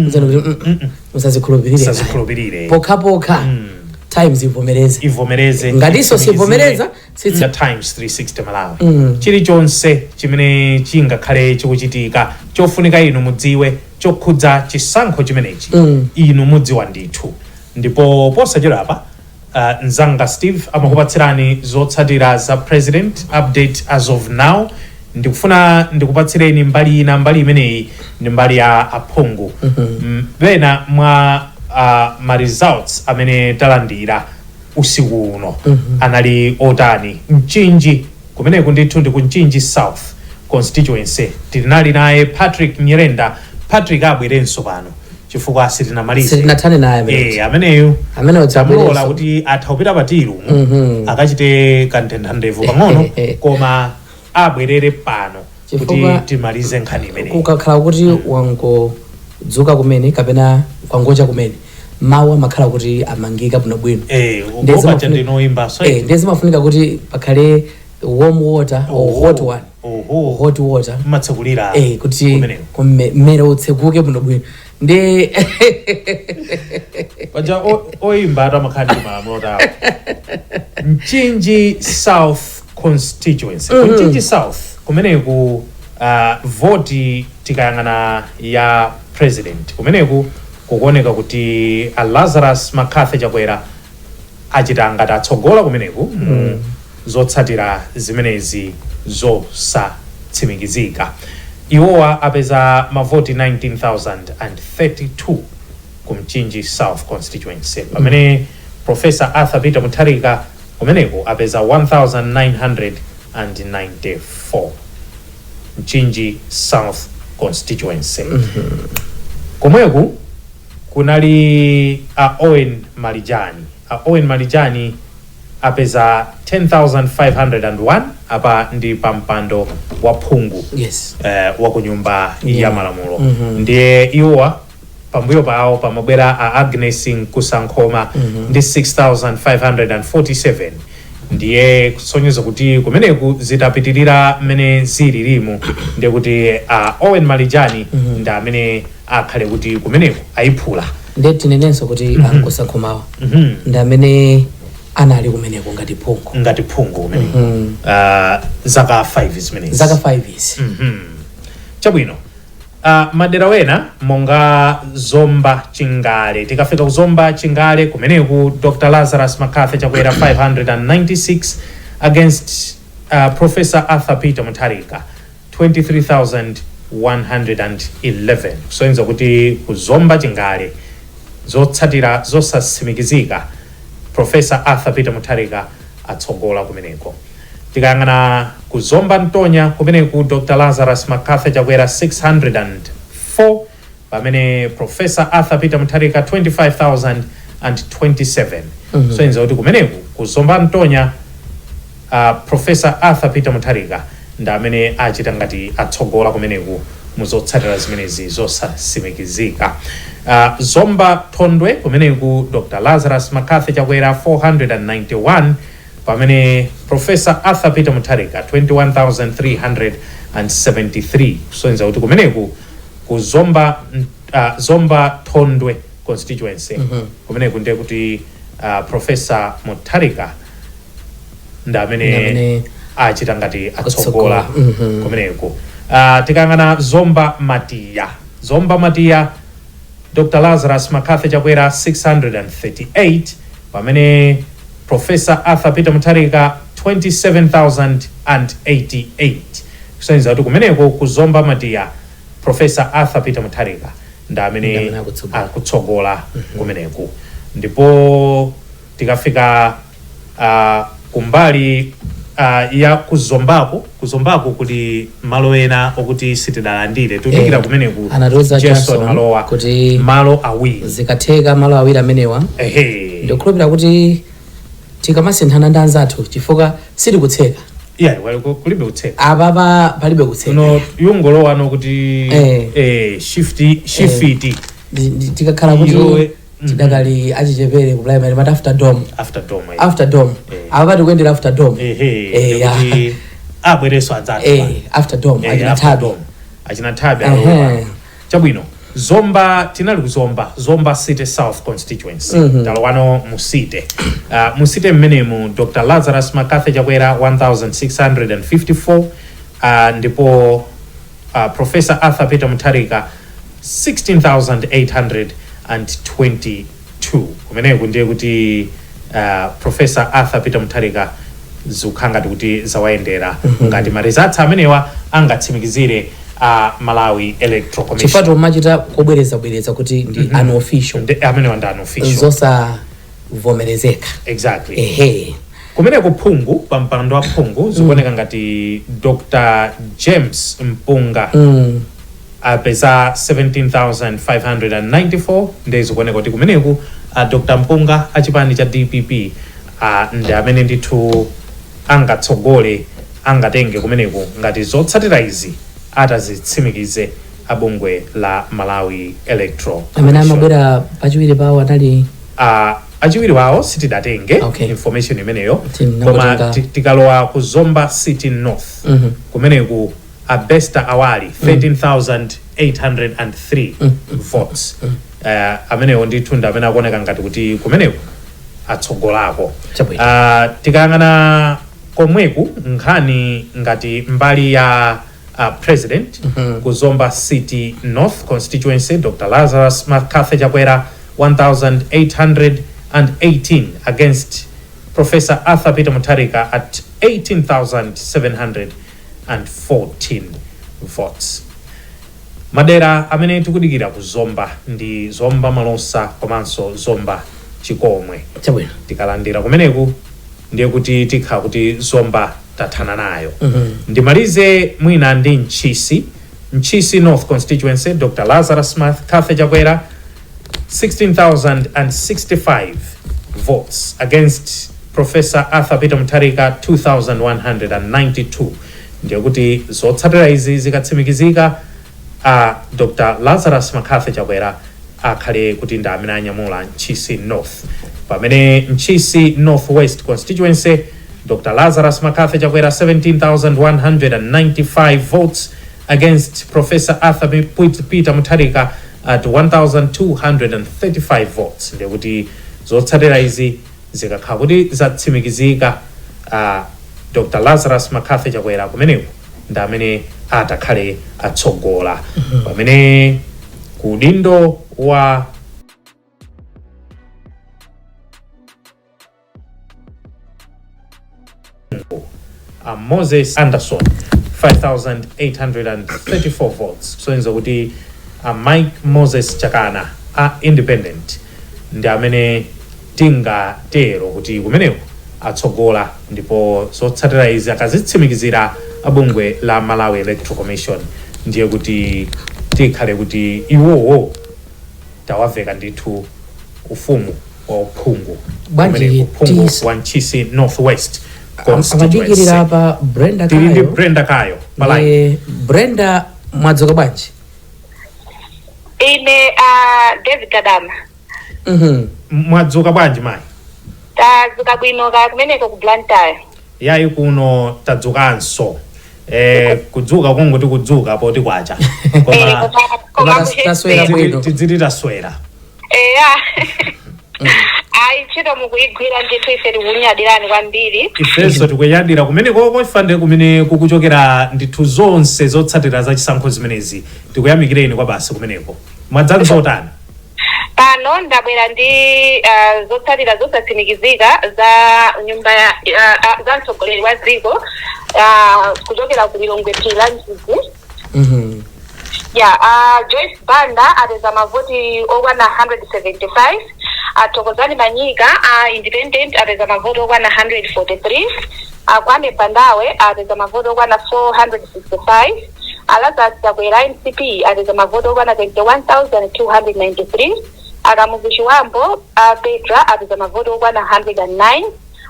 Uzani kuti, musazikhulupirire. Musazikhulupirire. Pokhapokha Times ivomereze. Ivomereze. Ngatinso sivomereza, Ya Times 360 Malawi, chilichonse chimene chingakhale chikuchitika chofunika inu mudziwe chokhudza chisankho chimenechi, inu mudziwa ndithu. Ndipo posachedwapa mzanga Steve amakupatsirani zotsatira za president update. As of now ndikufuna ndikupatsireni mbali ina. Mbali imeneyi ndi mbali ya aphungu. Pena mwa ma results amene talandira usiku uno anali otani? Mchinji kumeneku ndithu ndi ku Mchinji South constituency, tilinali naye Patrick Nyirenda. Patrick abwerenso pano chifukwa sitinamalize. Sitinathane naye amene. Eh, ameneyu Amene tamulola udzabwerenso. kuti atha kupita pa tea room akachite kanthendhandevu pang'ono, koma abwerere pano kuti Chifukwa timalize nkhani imeneyi. Kukakhala kuti wangodzuka kumene kapena kwangocha kumene, mawu amakhala kuti amangika bwinobwino. Ndiye upaja ndinoyimba so. Ndiye zimafunika kuti pakhale warm water or hot one. Hot water. Mmatsekulira kuti kumeneko. Mmere utseguke bwinobwino ndi Paja oyimba atu amakhala ndi malamulo tawo. Mchinji South constituency, ku Mchinji South kumeneku, voti tikayang'ana ya president kumeneku, kukuoneka kuti a Lazarus McCarthy Chakwera achita ngati atsogola kumeneku mu zotsatira zimenezi zosatsimikizika. Iwowa apeza mavoti 19,032 ku Mchinji South constituency, pamene Professor Arthur Peter Mutharika kumeneko apeza 1994. Mchinji South constituency komweku kunali a Owen Malijani. A Owen Malijani apeza 10,501. Apa ndi pampando wa phungu wa ku Nyumba ya Malamulo. Ndiye iwowa pambuyo pawo pamabwera a Agnes Nkusankhoma ndi 6547. Ndiye kusonyeza kuti kumeneku zitapitirira mmene zililimu, ndiye kuti a Owen Malijani ndi amene akhale kuti kumeneku ayiphula. Ndiye tinenenso kuti ankusankhomawa ndi amene anali kumeneko ngati phungu. Ngati phungu kumeneku zaka 5 zimenezi. Zaka 5 izi. Chabwino, madera wena monga Zomba Chingale, tikafika ku Zomba Chingale kumeneku, Dr Lazarus McCarthy Chakwera 596 against Professor Arthur Peter Mutharika 23,111, kusonyeza kuti ku Zomba Chingale zotsatira zosatsimikizika, Professor Arthur Peter Mutharika atsogola kumeneko. Tikayang'ana ku Zomba Mtonya kumeneku, Dr Lazarus McCarthy Chakwera 604, pamene Professor Arthur Peter Mutharika 25,027. Kusonyeza kuti kumeneku ku Zomba Mtonya Professor Arthur Peter Mutharika ndi amene achita ngati atsogola kumeneku muzotsatira zimenezi zosatsimikizika. Zomba Thondwe kumeneku, Dr Lazarus McCarthy Chakwera 491, pamene Professor Arthur Peter Mutharika 21,373, kusonyeza kuti kumeneku ku Zomba Thondwe constituency kumeneku ndiye kuti Professor Mutharika ndi amene Ndi amene achita ngati atsogola atsogola. Kumeneku. Tikayang'ana Zomba Matiya, Zomba Matiya, Dr Lazarus McCarthy Chakwera 638, pamene Professor Arthur Peter Mutharika 27,088, kusonyeza kuti kumeneko ku Zomba Matiya Professor Arthur Peter Mutharika ndi amene Ndi amene akutsogola. Akutsogola kumeneku. Ndipo tikafika kumbali ya kuzombako, kuzombako kuli malo ena okuti sitidalandire, tikudikira kumeneku Anatiuza Jason Jason alowa kuti malo awiri. Zikatheka malo awiri amenewa. Ndikukhulupirira kuti tikamasinthana ndi anzathu, chifukwa sitikutseka. Yeah, kulibe kutseka. Apapa palibe kutseka. No, yungolowa no kuti shift shift. Tikakhala kuti Ilowe. Tidakali achichepere ku primary mati after dom. After dom. After dom. Apa tikuyendera after dom. Ndikuti abwereso adzathu. After dom. Achina after Thabi. Dom. Achina Thabi alowa. Chabwino. Zomba, tinali kuzomba, Zomba City South constituency. Talowano mu city, mu city mmenemu Dr Lazarus McCarthy Chakwera 1654, ndipo Professor Arthur Peter Mutharika 16822. Kumeneku ndiye kuti Professor Arthur Peter Mutharika zikukhala ngati kuti zawayendera, ngati ma results amenewa angatsimikizire a Malawi Electoral Commission. Chifukwa umachita kobwerezabwereza kuti ndi unofficial. Amenewa ndi unofficial. Zosavomerezeka. Exactly. Kumeneko phungu, pa mpando wa phungu, zikuoneka ngati Dr James Mpunga apeza 17,594. Ndi zikuoneka kuti kumeneku Dr Mpunga achipani cha DPP ndi amene ndithu angatsogole, angatenge kumeneku, ngati zotsatira izi atazitsimikize abungwe la Malawi Electoral Amene Commission. amabwera pachiwiri pawo anali? Achiwiri wawo sitidatenge information imeneyo. Tinangotenga. Koma tikalowa ku Zomba City North, kumeneku a Bester Awali 13,803 votes. Amenewo ndithu ndi amene akuoneka ngati kuti kumeneku atsogolako. Tikayang'ana komweku nkhani ngati mbali ya president, ku Zomba City North constituency, Dr Lazarus McCarthy Chakwera 1818 against Professor Arthur Peter Mutharika at 18,714 votes. Madera amene tikudikira ku Zomba ndi Zomba Malosa komanso Zomba Chikomwe. Tikalandira kumeneku ndiye kuti tikhala kuti Zomba tathana nayo. Ndimalize mwina ndi Ntchisi, Ntchisi North constituency, Dr Lazarus McCarthy Chakwera 16,065 votes against Professor Arthur Peter Mutharika 2192. Ndiye kuti zotsatira izi zikatsimikizika, Dr Lazarus McCarthy Chakwera akhale kuti ndi amene anyamula Ntchisi North, pamene Ntchisi Northwest constituency, Dr Lazarus McCarthy Chakwera 17,195 votes against Professor Arthur Peter Mutharika at 1235 votes. Ndiye kuti zotsatira izi zikakhala kuti zatsimikizika, Dr Lazarus McCarthy Chakwera kumeneko ndi amene atakhale atsogola, pamene ku udindo wa Moses Anderson 5834 votes, kusonyeza kuti Mike Moses Chakana a independent ndi amene tingatero kuti kumeneko atsogola, ndipo zotsatira izi akazitsimikizira abungwe la Malawi Electoral Commission, ndiye kuti tikhale kuti iwowo tawaveka ndithu ufumu wa uphungu Bwanji kumeneko, phungu wa Ntchisi Northwest amadikirira constituency. Pa Brenda Tili ndi Kayo. Brenda Kayo pa line. Brenda, mwadzuka bwanji? Ine David Kadama. Mwadzuka bwanji, mayi? Tadzuka bwino, kaya kumeneko ku Blantyre? Yayi, kuno tadzukanso, kudzuka kungoti kudzuka poti kwacha. Koma Koma taswera bwino. Tidziti taswera. Eya, ayi, ntchito mukuyigwira ndithu, ife tikukunyadirani kwambiri. Ifenso tikuyadira kumene koko ifande kumene kukuchokera ndithu zonse zotsatira za chisankho zimenezi. Tikuyamikireni kwa basi. Kumeneko mwadza zotani? Pano ndabwera ndi zotsatira zosatsimikizika za nyumba ya za mtsogoleri wa dziko kuchokera ku Lilongwe Phiri la Mchizi. Ya, Joyce Banda apeza mavoti okwana 175. Athokozani Manyika a independent apeza mavoti okwana 143. Akwame Bandawe apeza mavoti okwana 465. Alazarus Chakwera, MCP, apeza mavoti okwana 21,293. Akamuzu Chiwambo a Petra apeza mavoti okwana 109.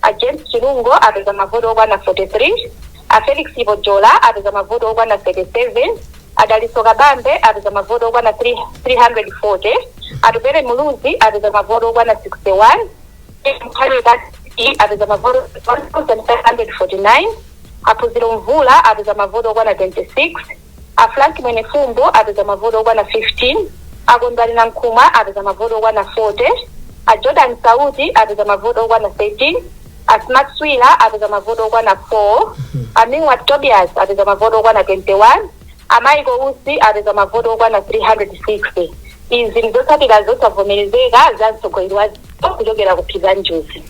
A James Chilungo apeza mavoti okwana 43. A Felix Ipojola apeza mavoti okwana 37. Adaliso Kabambe apeza mavoti okwana 340. Atupele Muluzi apeza mavoti okwana 61. Mkhaleka apeza mavoti 1549. Aphunziro Mvula apeza mavoti okwana 26. A Frank Mwenefumbo apeza mavoti okwana 15. A Kondwani Nankhumwa apeza mavoti okwana 40, a Jordan Sauti apeza mavoti okwana 13, a Smart Swila apeza mavoti okwana 4, a Mingwat Tobias apeza mavoti okwana 21, a Michael Usi apeza mavoti okwana 360. Izi ndizotsatira zosavomerezeka za mtsogoleri wa dziko kuchokera ku Phiri la Njuzi.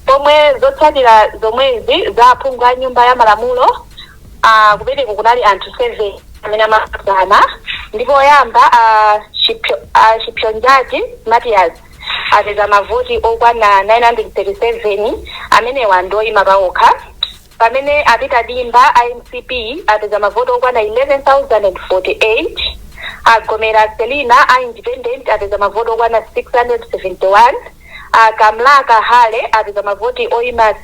Pomwe zotsatira zomwezi za aphungu a Nyumba ya Malamulo, kumeneko kunali anthu 7 amene amapikisana, ndipo oyamba a Chipyonjati Matias apeza mavoti okwana 937, amenewa ndi oyima pawokha, pamene a Peter Dimba a MCP apeza mavoti okwana 11,048, a Gomera Selina a independent apeza mavoti okwana 671, a Kamlaka Hale apeza mavoti okwana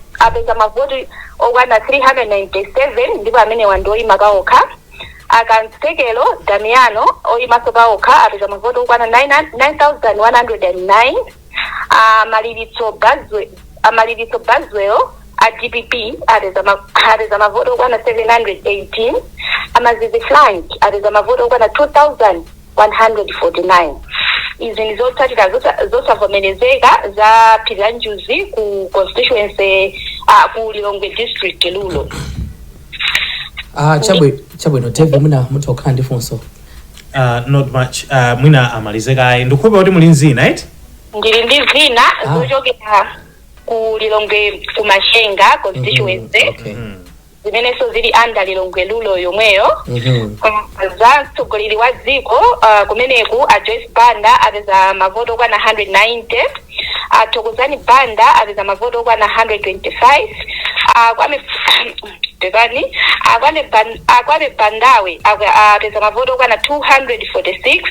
397, ndipo amenewa ndi oyima pawokha. A Kansekelo Damiano oyimanso pawokha apeza mavoti okwana 9109. A Malilitso Bazwell a DPP apeza mavoti okwana 718. A Mazizi Frank apeza mavoti okwana 2149. Izi ndi zotsatira zosavomerezeka za Phiri la Njuzi ku constituency, ku Lilongwe District Rural. Ah, chabwino David, mwina mutha kukhala ndi funso. Not much. Mwina amalize kaye. Ndikukhulupirira kuti muli nzina, right? Ndili ndi zina zochokera ku Lilongwe ku Machenga constituency, zimenenso zili under Lilongwe Rural yomweyo. Za mtsogoleri wa dziko, kumeneku a Joyce Banda apeza mavoti okwana 190, a Thokozani Banda apeza mavoti okwana 125, a Kwame, pepani, a Kwame Bandawe apeza mavoti okwana 246,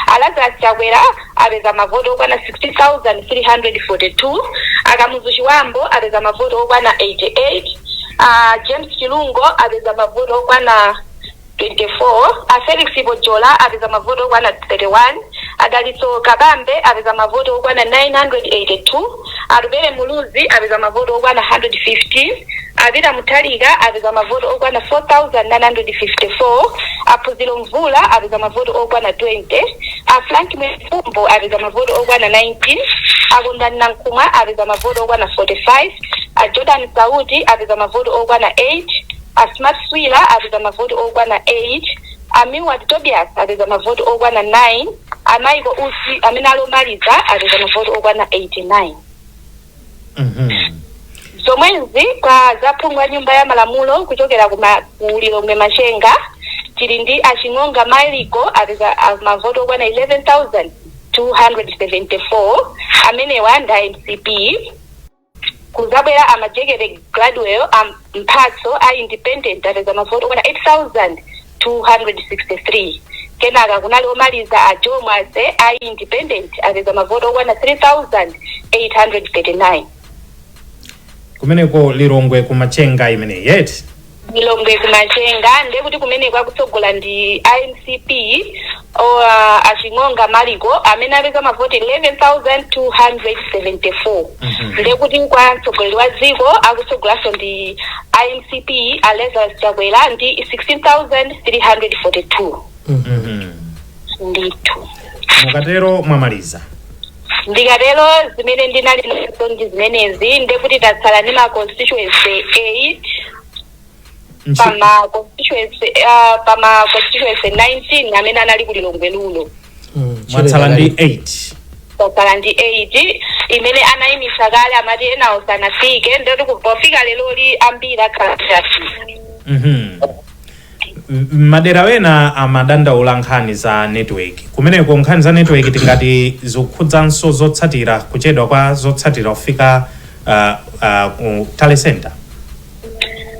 a Lazarus Chakwera apeza mavoti okwana 60,342, a Kamuzu Chiwambo apeza mavoti okwana 88, a James Chilungo apeza mavoti okwana 24, a Felix Bojola apeza mavoti okwana 31, a Dalitso Kabambe apeza mavoti okwana 982, a Atupele Muluzi apeza mavoti okwana 115, a Peter Mutharika apeza mavoti okwana 4954, a Phunziro Mvula apeza mavoti okwana 20, a Frank Mwenifumbo apeza mavoti okwana 19, a Kondwani Nankhumwa apeza mavoti okwana 45, a Jordan Sauti apeza mavoti okwana 8, a Smart Swila apeza mavoti okwana 8, a Milward Tobias apeza mavoti okwana 9, a Michael Usi amene alomaliza apeza mavoti okwana 89. Zomwezi kwa zaphungu a Nyumba ya Malamulo kuchokera ku Lilongwe Machenga, tili ndi a Ching'onga Maliko apeza mavoti okwana 11,274, amenewa ndi a MCP. Kuzabwera a Majekere Gladwell Mphatso a independent apeza mavoti okwana 8263. Kenaka kunali omaliza a Joe Mwase a independent apeza mavoti okwana 3839. Kumeneko Lilongwe Kumachenga imeneyi, yeti? Lilongwe Kumachenga, ndekuti kumene akutsogola ndi MCP, a Ching'onga Maliko amene apeza mavoti 11,274. Ndekuti kwa mtsogoleri wa dziko akutsogolanso ndi MCP, a Lazarus Chakwera, ndi 16,342. Ndithu. Mukatero mwamaliza? Ndikatero zimene ndinali nazo ndi zimenezi. Ndekuti tatsala ndi ma constituency 8. Pama constituency 19 amene anali ku Lilongwe Rural. Mwatsala ndi 8. Tatsala ndi 8 imene anayimisa kale, amati enawo sanafike. Ndoti pofika leloli ambiri akhala atafika. Madera wena amadandaula nkhani za network. Kumeneko nkhani za network tingati zikukhudzanso zotsatira, kuchedwa kwa zotsatira kufika ku tally center?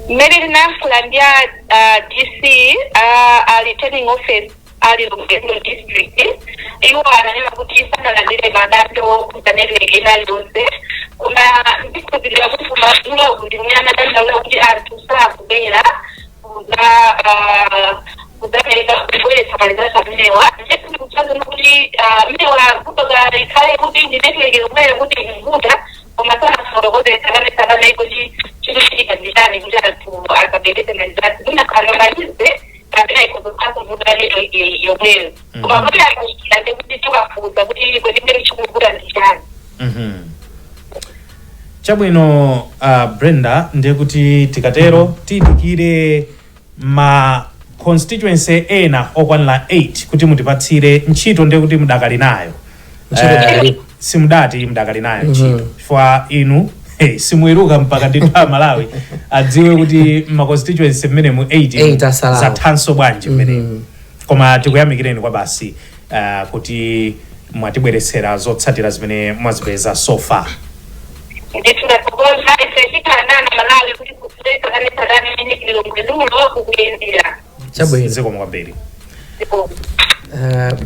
Mmene tinayankhula ndi a DC, a returning officer a Lilongwe District, iwo ananena kuti sanalandire madando okhudza network ina iliyonse, koma ndikhulupirira kuti kumadzulo kuti mmene amadandaula kuti anthu sakubwera kudzapereka, kubweretsa ma results amenewa, ndikutsazana kuti mmewa kutoka ikhale kuti ndi network yomweyo kuti ikuvuta, koma sanafotokoze tsatanetsatane kuti chikuchitika ndi chani kuti anthu asabweretse ma results. Mwina malize kapena ikhoza kuvuta network yomweyo, koma kuti akachita ndekuti Tikafufuza kuti kwenikweni chikuvuta ndi chani. Chabwino, Brenda, ndiye kuti tikatero tiyidikire ma constituency ena okwanira 8 kuti mutipatsire. Ntchito ndiye kuti mudakali nayo. Ntchito idakalipo. Simudati mudakali nayo ntchito, chifukwa inu, hey, simuiruka mpaka ndithu a Malawi adziwe kuti ma constituency mmenemu 8 8 asalawo. Zathanso bwanji mmenemu. Koma tikuyamikireni kwa basi kuti mwatibweretsera zotsatira zimene mwazipeza so far. Ndithu, ndathokoza. Ife tikhala Malawi kuti kutsatane mene Lilongwe rural kukuyendera. Chabwino. Zikomo kwambiri. Zikomo.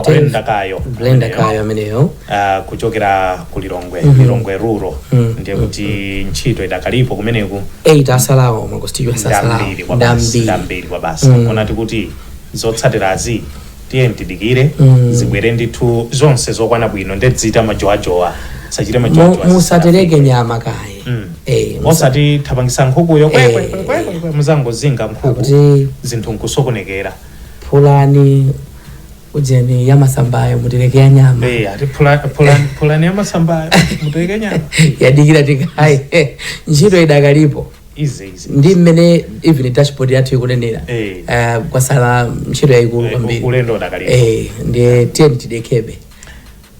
Brenda Kayo. Brenda Kayo ameneyo. Kuchokera ku Lilongwe, Lilongwe Rural. Ndiye kuti ntchito idakalipo kumeneku. 8 asalawo, ma constituency asalawo. Ndambiri kwa basi. Ndambiri. Ndambiri kwa basi. Kona tikuti zotsatirazi tiye tidikire zibwere ndithu zonse zokwana bwino, ndedzita majowajowa, sachite majowajowa. Musatereke nyama kaye. Osati thapangisa nkhukuyo kwekwe kwe, kwe, muzangozinga nkhuku, kuti zinthu nkusokonekera. Phulani ujeni ya masambayo, mutereke ya nyama. Eh, ati phulani ya masambayo, mutereke nyama. Yadikira tikayi, ntchito idakalipo. Izi izi. Ndi mmene even dashboard yathu ikunenera. Kwasala ntchito yayikulu kwambiri. Ulendo udakalipo. Ndiye tiyeni tidekebe,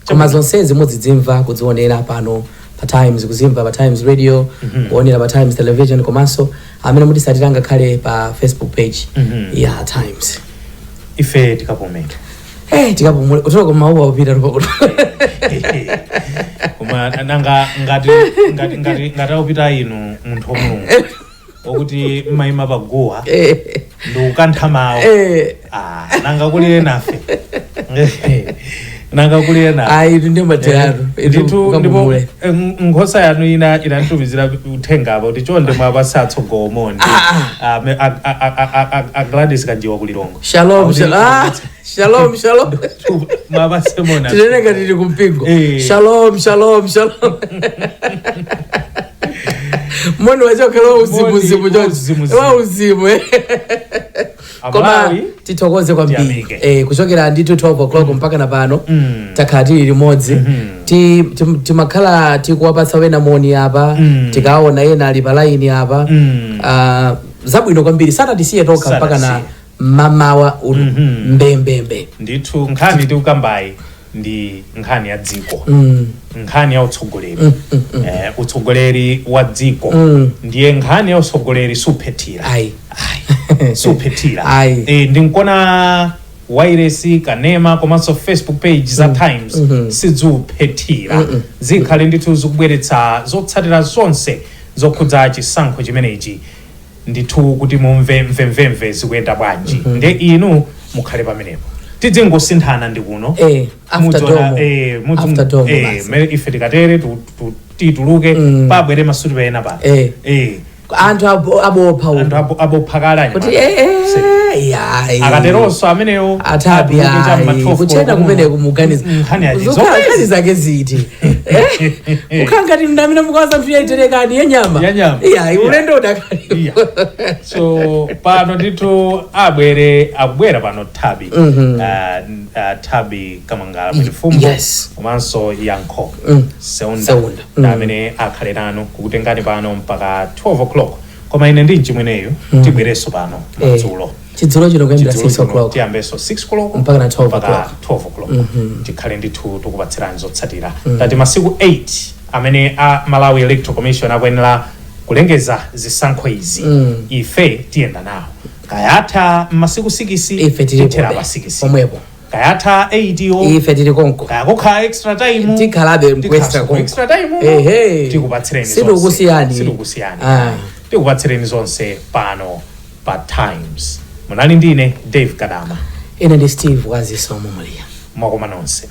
koma zonsezi muzidzimva, kudzionera pano pa Times, kuzimva pa Times Radio, kuonera pa Times Television, komanso amene mutisatira ngakhale pa Facebook page ya Times. Ife tikapumeka. Tikapumule kutoka kumauwa upita tupakuto. Koma nanga ngati akupita inu, munthu wa Mulungu okuti mmayima paguwa ndikukantha mawu, ah, nanga kulire nafe, nanga kulire nafe. Ayi, ndi materatu. Ndithu, ndipo nkhosa yanu ina inanditumizira uthenga apa kuti chonde mwapasa atsogowo moni. A Gladys Kanjiwa kulilongo. Shalom, shalom, ah, shalom, shalom. Mwapase moni. Tineneka tili kumpingo. Shalom, shalom, shalom. Moni wachokera wa uzimu. Moni Choncho wa uzimu. Wa uzimu, eh. Koma Amalawi, tithokoze kwambiri. tiyamike. Kuchokera ndithu 12 o'clock mpaka na pano takhala tili limodzi. Timakhala tikuwapatsa wena moni apa, tikaona ena ali pa line apa. Ah, zabwino kwambiri, sanatisiye tokha mpaka na Sanatisiye. mamawa uno. Mbembembe. Ndithu, nkhani tikukambayi ndi nkhani ya dziko, nkhani ya utsogoleri, utsogoleri wa dziko. Ndiye nkhani ya utsogoleri suphethira. Ayi. Ayi, suphethira. Ayi. Ndinkona wairesi kanema komanso Facebook page za Times sidziuphethira, zikhale ndithu zikubweretsa zotsatira zonse zokhudza chisankho chimenechi ndithu, kuti mumve mvemvemve zikuyenda bwanji. Ndiye inu mukhale pamenepo, tidzingosinthana ndi kuno. After Mudziona, domo. After domo basi. Mmene ife tikatere tituluke, pabwere masuti ena pa. Anthu abopha uko. Anthu abophakala. Kuti yayi. Akateronso amenewo Atabi atuluke cha ma ayi 12 kuchena koloko kumene muno. kumuganiza. Nkhani yachi Zokhala zomwezi. nkhani zake ziti. Kukhala ngati mndamene mukawaza nthu yaiterekani yenyama. Ya nyama. Iya, ulendo udakali. Iya. So pano ndithu abwere, akubwera pano Thabi, Thabi Kamangala Mwenifumbo komanso Yankho Seunda, Seunda. ndi amene akhale nanu kukutengani pano mpaka 12 o'clock. Koma ine ndi mchimweneyo tibwerenso pano madzulo. Chidzulo chino kuyambira Chidzulo 6 chino o'clock. tiyambenso 6 o'clock Mpaka na 12 mpaka o'clock. 12 o'clock. Tikhale ndithu tikupatsirani zotsatira. Tati masiku 8 amene a Malawi Electoral Commission akuyenera kulengeza zisankho izi, ife tiyenda nawo. Kayatha masiku 6, Ife tili tithera pa 6. pomwepo. Kayatha 8 yo, Ife tili konko. kaya kukhala extra time, Tikhalabe ku extra konko. extra time. Ehe. Tikupatsireni zonse. Sitikusiyani. Sitikusiyani. Ah. Tikupatsireni zonse pano pa Times. Munali ndine Dave Kadama. Ine ndi Steve Wazisomo Muliya. Mwakoma nonse.